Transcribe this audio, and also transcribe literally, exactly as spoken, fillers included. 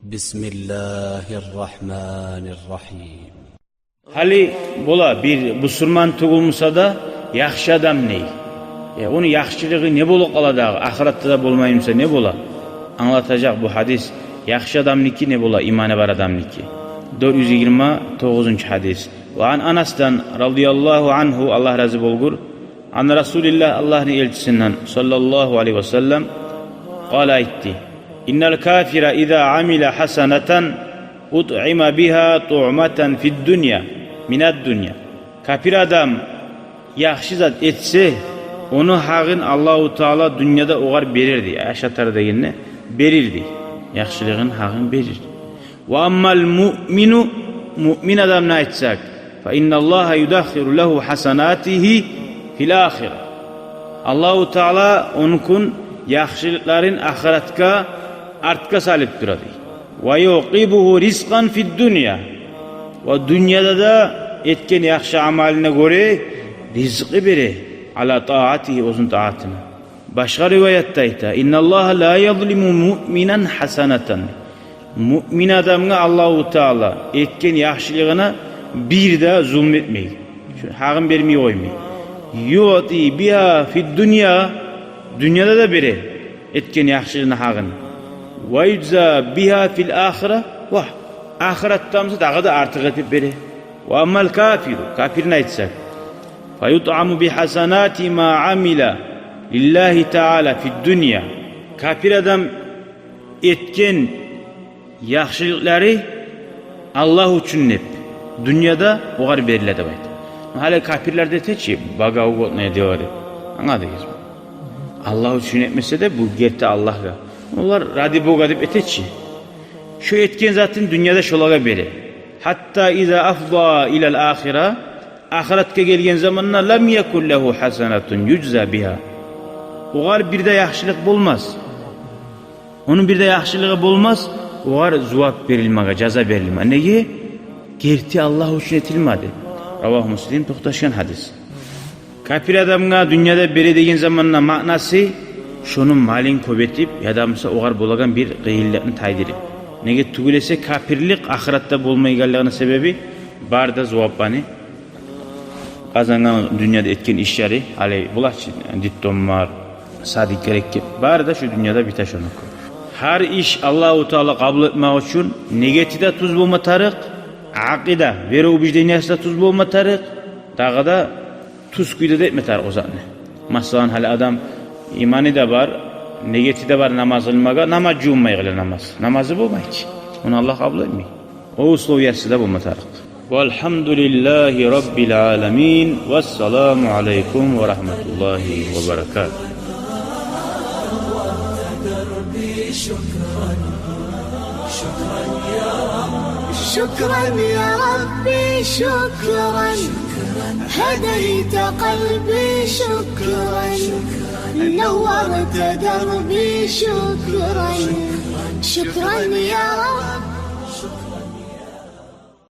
بسم الله الرحمن الرحيم. Гьали бола бир бусурман тюгюл буса да яхшы адам дей. Э, ону яхшылыгъы не болуп къала дагъы? Ахыратда да болмай буса, не бола? Англатажакъ бу гьадис яхшы адамныки не бола, иманы бар адамныки. Дёрт юз йигирма тогъузунчу гьадис. Ва ан Анасдан, радияллагьу ангьу, Аллагь рази болгъур, ан Расулиллагь, Аллагьны элчисинден, саллаллагьу алайгьи ва саллам, къала, айтды: «Иннал кафира иза амила хасанатан утъима бигьа туъматан фид дунья, минад дунья». Капир адам яхшы зат этсе, ону гьагъын Аллагьу Таала дюньяда огъар берер дей, ашатар дегенде, берир дей. Яхшылыгъын гьагъын берир. Ва аммал муъмину, муъмин адамны айтсакъ, фа инналлагьа юдаххиру лагьу хасанатигьи фил ахира. Аллагьу Таала онукун яхшылыкъларын ахыратгъа артгъа салып тура дей. Ва юъкъибугьу ризкъан фид дунья. Ва дюньяда да этген яхшы амалына гёре ризкъы бере, ала таатигьи, оьзюню таатына. Башгъа риваятда айта: «Инналлагьа ла язлиму муъминан хасанатан». Муъмин адамгъа Аллагьу Таала этген яхшылыгъына бир де зулму этмей. Шо гьагъын бермей къоймай. «Юъти бигьа фид дунья», дюньяда да бере этген яхшылыгъыны гьагъын. «Ва южза бигьа фил ахира», ва ахыратда буса дагъы да артыкъ этип бере. Ва аммал кафиру, капирни айтсакъ, «фа ютъаму би хасанати ма амила лиллагьи таала фид дунья». Капир адам этген яхшылыкълары Аллагь учун деп дюньяда огъар бериле деп айта. Гьали капирлер де эте чи, богоугодное дело деп. Англадыгъызмы? Аллагь учун этмесе де, бу герти Аллагьгъа. Олар ради Бога деп эте чи. Шо этген затын дюньяда шолагъа бере. Гьатта иза афда илал ахира, ахыратгъа гелген заманда, лам якун лагьу хасанатун южза бигьа. Огъар бир де яхшылыкъ болмас. Ону бир де яхшылыгъы болмас, огъар зувап берилмеге, жаза берилме. Неге? Герти Аллагь учун этилмеди. Равагьу Муслим, токъташгъан гьадис. Капир адамгъа дюньяда бере деген заманда маънасы, шону малын кёп этип, яда буса огъар болагъан бир къыйынлыкъны тайдырып. Неге тюгюл эсе, капирлик ахыратда болмайгъанлыгъыны себеби, бары да зувапланы къазангъан дюньяда этген ишлери, гьали бола чы, детдом бар, садик герек деп, бары да шу дюньяда бите шонуку. Гьар иш Аллагьу Таала къабул этмек учун негети де тюз болма тарыкъ, акъида, вероубеждениясы да тюз болма тарыкъ, дагъы да тюз кюйде де этме тарыкъ о затны. Масала, гьали адам иманы да бар, негети де бар намаз къылмагъа, намаз жувунмай къыла намаз. Намазы болмай чы. Ону Аллагь къабул этмей. О условиясы да болма тарыкъ. Валгьамдулиллагьи раббил аламин. Вассаламу алайкум ва рагьматуллагьи ва баракатугь. شكرا يا ربي، شكرا. هديت قلبي، شكرا. نورت دربي، شكرا. شكرا يا رب.